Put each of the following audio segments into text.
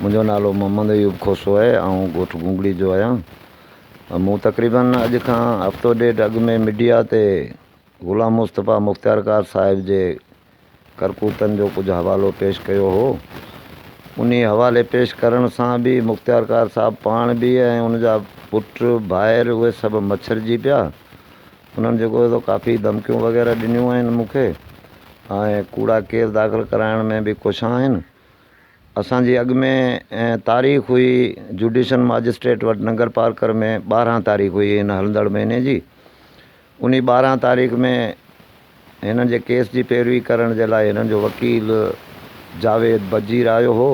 منهنجو نالو محمد ايوب کوسو آهي. آئون ڳوٺ گونگڙي جو آهيان. مون تقريبن اڄ کان هفتو ڏيڍ اڳ ۾ ميڊيا تي غلام مصطفيٰ مختيارڪار صاحب جي ڪرڪوتن جو ڪجهه حوالو پيش ڪيو هو. انهي حوالي پيش ڪرڻ سان به مختيارڪار صاحب پاڻ به ۽ ان جا پٽ ڀائر اهي سڀ مڇرجي پيا. انهن جيڪو سو ڪافي ڌمڪيون وغيره ڏنيون آهن مون کي ۽ ڪوڙا ڪيس داخل ڪرائڻ ۾ به ڪوشان آهن. اسان جي اڳ ۾ تاريخ هئي جوڊيشل ماجسٽريٽ وٽ ننگرپارڪر ۾ 12 تاريخ هئي هن هلندڙ مهيني جي. انهي 12 تاريخ ۾ هنن جي ڪيس جي پيروي ڪرڻ جي لاء هنن جو وڪيل جاويد بجير آيو هو.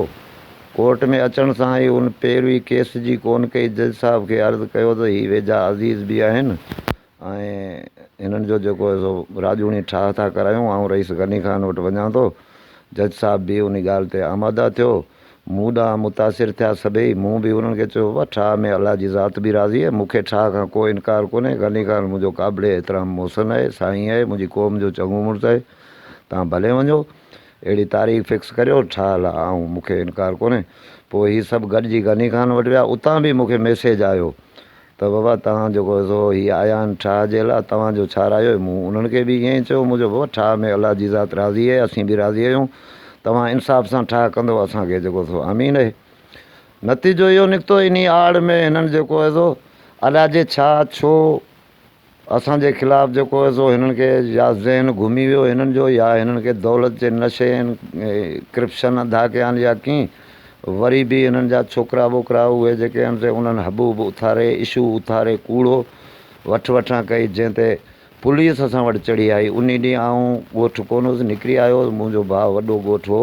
ڪورٽ ۾ اچڻ سان ئي هن پيروي ڪيس جي ڪونه ڪئي. جج صاحب کي عرض ڪيو ته هي ويجها عزيز به آهن ۽ هنن جو جيڪو سو راڄوڻي ٺاهه ٿا ڪرايون. آئون رئيس غني خان وٽ وڃان ٿو. جج صاحب به انهي ڳالهه تي آماده ٿيو. مون ڏانهن متاثر ٿيا سڀيئي. مون به انهن کي چيو، بابا ٺاهه ۾ الله جي ذات به راضي آهي، مون کي ٺاهه کان ڪو انڪار ڪونهي. غني خان منهنجو قابل احترام محسن آهي، سائين آهي، منهنجي قوم جو چڱو مڙس آهي، توهان ڀلي وڃو. اهڙي تاريخ فڪس ڪريو، ٺاهه لاء آئون مون کي انڪار ڪونهي. پوء هي سڀ گڏجي غني خان وٽ ويا. اتان به مون کي ميسيج آيو ته بابا توهان جيڪو سو هي آيا آهن ٺاهه جي لاء، توهان جو ڇا رايو آهي؟ مون انهن کي به ائين ئي چيو، مون چيو بابا ٺاهه ۾ الله جي ذات راضي آهي، اسين به راضي آهيون، توهان انصاف سان ٺاهه ڪندؤ، اسان کي جيڪو سو امين آهي. نتيجو اهو نڪتو انهي آڙ ۾ هنن جيڪو آهي سو الاجي ڇا ڇو اسان جي خلاف جيڪو آهي سو هنن کي يا ذهن گهمي ويو هنن جو يا هنن کي دولت جي نشي ۽ ڪرپشن انڌا ڪيا آهن يا ڪيئن وري به هنن جا ڇوڪرا ٻوڪرا اهي جيڪي آهن سي انهن حبوب اٿاري اشو اٿاري ڪوڙو وٺ وٺان ڪئي جنهن تي پوليس اسان وٽ چڙهي آئي انهي ڏينهن آئون ڳوٺ ڪونه هوس نڪري آيو هوس منهنجو ڀاء وڏو ڳوٺ هو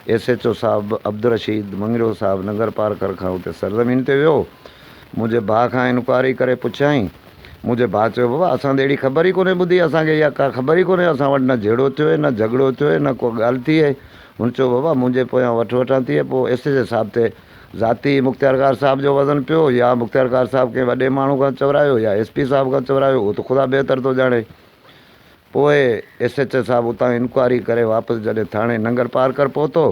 ايس ايڇ او صاحب عبدالرشيد مڱريو صاحب ننگرپارڪر کان اتي سرزمين تي ويو منهنجي ڀاء کان انڪوائري ڪري پڇيائين. منهنجي ڀاء چيو، بابا اسان ته اهڙي خبر ئي ڪونهي ٻڌي، اسان کي اها ڪا خبر ئي ڪونهي، اسان وٽ نه جهيڙو ٿيو آهي، نه جهڳڙو ٿيو آهي، نه ڪو ڳالهه ٿي آهي. هن چيو، بابا منهنجي پويان وٺ وٺان ٿي آهي، پوء ايس ايڇ اي صاحب تي ذاتي مختيارڪار صاحب جو وزن پيو يا مختيارڪار صاحب ڪنهن وڏي ماڻهو کان چورايو يا ايس پي صاحب کان چورايو، اهو ته خدا بهتر ٿو ڄاڻي. پوء ايس ايڇ اي صاحب اتان انڪوائري ڪري واپس جڏهن ٿاڻي ننگر پارڪر پهتو،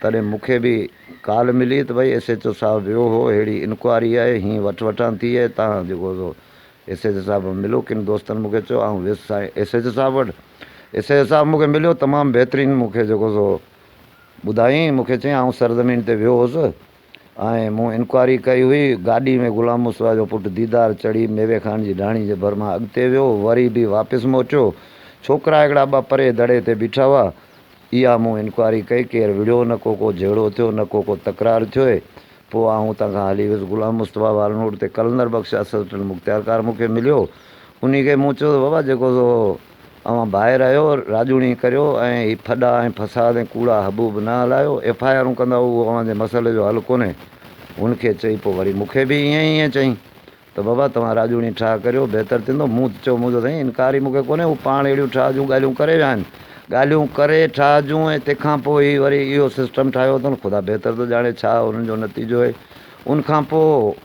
تڏهن مون کي به ڪال ملي ته ڀئي ايس ايڇ او صاحب ويو هو، ههڙي انڪوائري آهي، هيئن وٺ وٺان ٿي آهي، تان جيڪو سو ايس ايڇ او صاحب وٽ ملو. ڪن دوستن مون کي چيو، آئون ويس سائين ايس ايڇ او صاحب وٽ. ايس ايڇ او صاحب مون کي مليو، تمام بهترين مون کي جيڪو سو ٻڌايائين. مون کي چيائين آئون سرزمين تي ويو هوس ۽ مون انڪوائري ڪئي هئي. گاڏي ۾ غلام مصطفيٰ جو پٽ ديدار چڙهي ميوي خان جي ڍاڻي جي ڀر مان اڳتي ويو، وري به واپس موٽيو. ڇوڪرا هڪڙا ٻه پري دڙي تي بيٺا هئا. اها مون انڪوائري ڪئي، ڪير وڙهيو، نه ڪو ڪو جهيڙو ٿيو، نه ڪو ڪو تڪرار ٿيو. پوء آئون اتان کان هلي ويس. غلام مصطفيٰ وارن روڊ تي قلندر بخش اسسٽنٽ مختيارڪار مون کي مليو. انهي کي مون چيو ته بابا جيڪو سو اوهان ڀائر آهيو، راڄوڻي ڪريو ۽ هي ڦڏا ۽ فساد ۽ ڪوڙا حبوب نه هلايو، ايف I آرون ڪندا اهو اوهان جي مسئلي جو حل ڪونهي. هن کي چئي پوء وري مون کي به ائين ئي ائين چيائين ته بابا توهان راڄوڻي ٺاهه ڪريو بهتر ٿيندو. مون ته چيو منهنجو سائين انڪار ئي مون کي ڪونهي، هو پاڻ اهڙيون ٺاهه جون ڳالهيون ڪري ويا آهن. ڳالهيون ڪري ٺاهه جون ۽ تنهن کان پوء هي وري اهو سسٽم ٺاهيو اٿن، خدا بهتر ٿو ڄاڻي ڇا انهن جو نتيجو آهي. ان کان پوء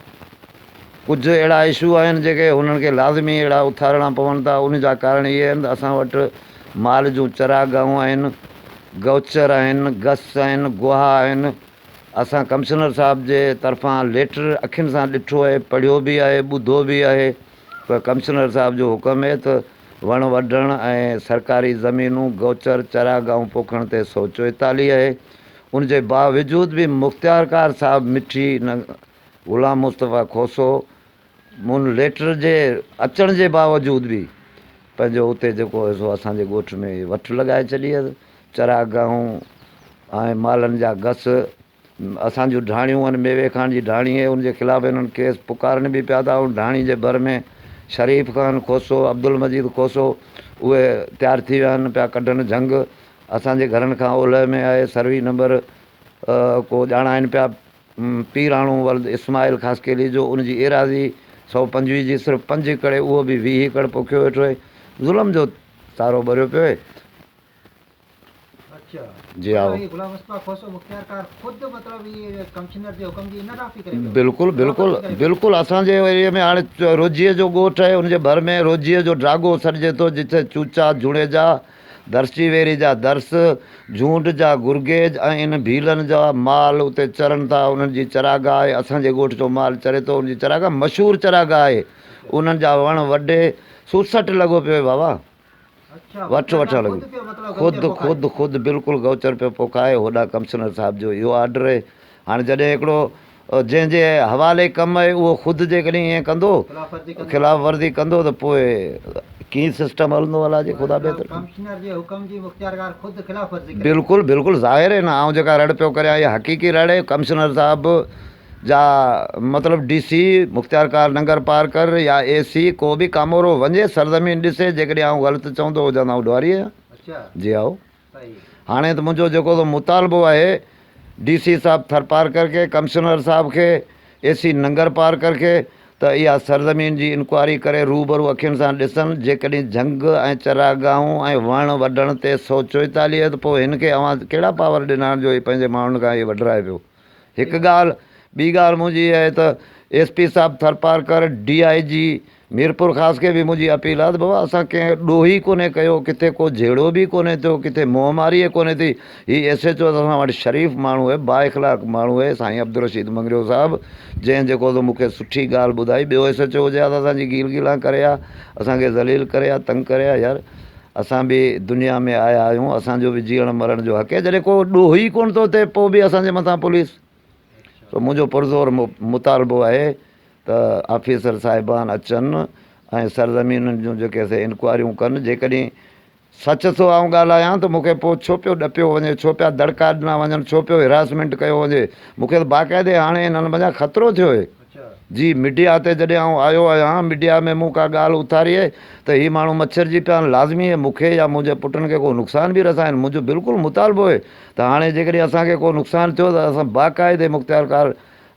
ڪجهه اهڙا اشو آهن جيڪي هنن کي لازمي اهڙا اٿارڻا پون ٿا، ان جا ڪارڻ اهي آهن ته اسان وٽ مال جون چراگاهون آهن، گئوچر آهن، گس آهن، گوها آهن، اسان ڪمشنر صاحب جي طرفان ليٽر اکين سان ڏٺو آهي، پڙهيو به آهي، ٻڌو به آهي ته ڪمشنر صاحب جو حڪم آهي ته وڻ وڍڻ ۽ سرڪاري زمينون، گئوچر، چراگاهون پوکڻ تي 144 آهي، ان جي باوجود به مختيارڪار صاحب مٺي غلام مصطفيٰ کوسو ان ليٽر جي اچڻ جي باوجود به پنهنجو اتي جيڪو هو سو اسان جي ڳوٺ ۾ وٺ لڳائي ڇڏي هيس. چراگاهون ۽ مالن جا گس، اسان جون ڍاڻيون آهن، ميوي خان جي ڍاڻي آهي، ان جي خلاف هنن ڪيس پڪارن به پيا ٿا. ان ڍاڻي جي ڀر ۾ شريف خان کوسو، عبدالمجيد کوسو اهي تيار ٿي ويا آهن، پيا ڪڍن جهنگ. اسان جي گهرن کان اولهه ۾ آهي سروي نمبر ڪو ڄاڻائن پيا. پيراڻو ولد اسماعيل خاصخيلي جو ان جي ايراضي 125 جي صرف 5 ايڪڙ اهو به 20 ايڪڙ پوکيو ويٺو آهي. ظلم جو تارو ٻريو پيو آهي. جي ها. بلڪل بلڪل بلڪل اسان جي ايريي ۾ هاڻي روجهي جو ڳوٺ آهي ان جي ڀر ۾ روجهي جو ڊاڳو سڏجي ٿو جتي چوچا جوڻيجا درسي ويري جا درس، جهونڊ جا گرگيج ۽ ان ڀيلن جا مال اتي چرن ٿا، انهن جي چراگاهه آهي، اسان جي ڳوٺ جو مال چري ٿو، ان جي چراگاهه مشهور چراگاهه آهي، انهن جا وڻ وڍي سوسٽ لڳو پيو آهي بابا. وٺ وٺڻ لڳو. خود خود خود بلڪل گئوچر پيو پوکائي. هوڏانهن ڪمشنر صاحب جو اهو آرڊر اهي. هاڻي جڏهن هڪڙو جنهن جي حوالي ڪم اهي اهو خود جيڪڏهن ائين ڪندو، خلاف ورزي ڪندو ته پوء ڪيئن سسٽم هلندو الاء جي خدا بهتر ڄاڻي. ڪمشنر جي حڪم جي مختيارڪار خود خلاف ورزي ڪري. بلڪل بلڪل ظاهر اهي نه آئون جيڪا رڙ پيو ڪريان اها حقيقي رڙ اهي. ڪمشنر صاحب جا مطلب ڊي سي، مختيارڪار ننگر پارڪر يا اي سي ڪو به ڪامورو وڃي سرزمين ڏسي جيڪڏهن آئون غلط چوندو هجان ته آئون ڏوهاري آهيان. جي هائو. هاڻي ته منهنجو جيڪو سو مطالبو آهي ڊي سي صاحب ٿرپارڪر کي، ڪمشنر صاحب کي، اي سي ننگر پارڪر کي ته اها سرزمين جي انڪوائري ڪري روبرو اکين سان ڏسن جيڪڏهن جهنگ ۽ چراگاهون ۽ وڻ وڍڻ تي 144 ته پوء هن کي اوهان ڪهڙا پاور ڏنا آهن جو هي پنهنجي ماڻهن کان هي وڍرائي پيو. هڪ ڳالهه، ٻي ڳالهه منهنجي اها آهي ته ايس پي صاحب ٿرپارڪر، ڊي I جي ميرپورخاص کي به منهنجي اپيل آهي ته بابا اسان ڪنهن ڏوهه ئي ڪونهي ڪيو، ڪٿي ڪو جهيڙو به ڪونهي ٿيو، ڪٿي منهن ماري ئي ڪونهي ٿي، هي ايس ايڇ او اسان وٽ شريف ماڻهو آهي، بااخلاق ماڻهو آهي سائين عبدالرشيد مڱريو صاحب جنهن جيڪو سو مون کي سٺي ڳالهه ٻڌائي، ٻيو ايس ايڇ او هجي ها ته اسان جي گيل گيلان ڪري ها، اسان کي ذليل ڪري ها، تنگ ڪري ها، يار اسان به دنيا ۾ آيا آهيون، اسان جو به جيئڻ مرڻ جو حق آهي، جڏهن ڪو ڏوهه ئي ڪونه ٿو ٿئي پوء به اسان جي مٿان پوليس. سو منهنجو پرزور مطالبو آهي ته آفيسر صاحبان اچن ۽ سرزمينن جون جيڪي سي انڪوائريون ڪن، جيڪڏهن سچ ٿو آئون ڳالهايان ته مون کي پوء ڇو پيو ڏپيو وڃي، ڇو پيا دڙڪا ڏنا وڃن، ڇو پيو هراسمينٽ ڪيو وڃي، مون کي ته باقاعدي هاڻي انهن منجهان خطرو ٿيو آهي. جي ميڊيا تي جڏهن آئون آيو آهيان، ميڊيا ۾ مون ڪا ڳالهه اٿاري آهي ته هي ماڻهو مڇرجي پيا آهن، لازمي آهي مون کي يا منهنجي پٽن کي ڪو نقصان به رسائن، منهنجو بلڪل مطالبو آهي ته هاڻي جيڪڏهن اسان کي ڪو نقصان ٿيو ته اسان باقاعدي مختيارڪار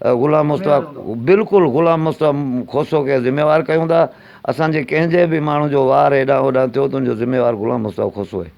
غلام مصطفيٰ بلڪل غلام مصطفيٰ کوسو کي ذميوار ڪيون ٿا، اسان جي ڪنهن جي به ماڻهو جو وار هيڏانهن هوڏانهن ٿيو ته ان جو ذميوار غلام مصطفيٰ کوسو آهي.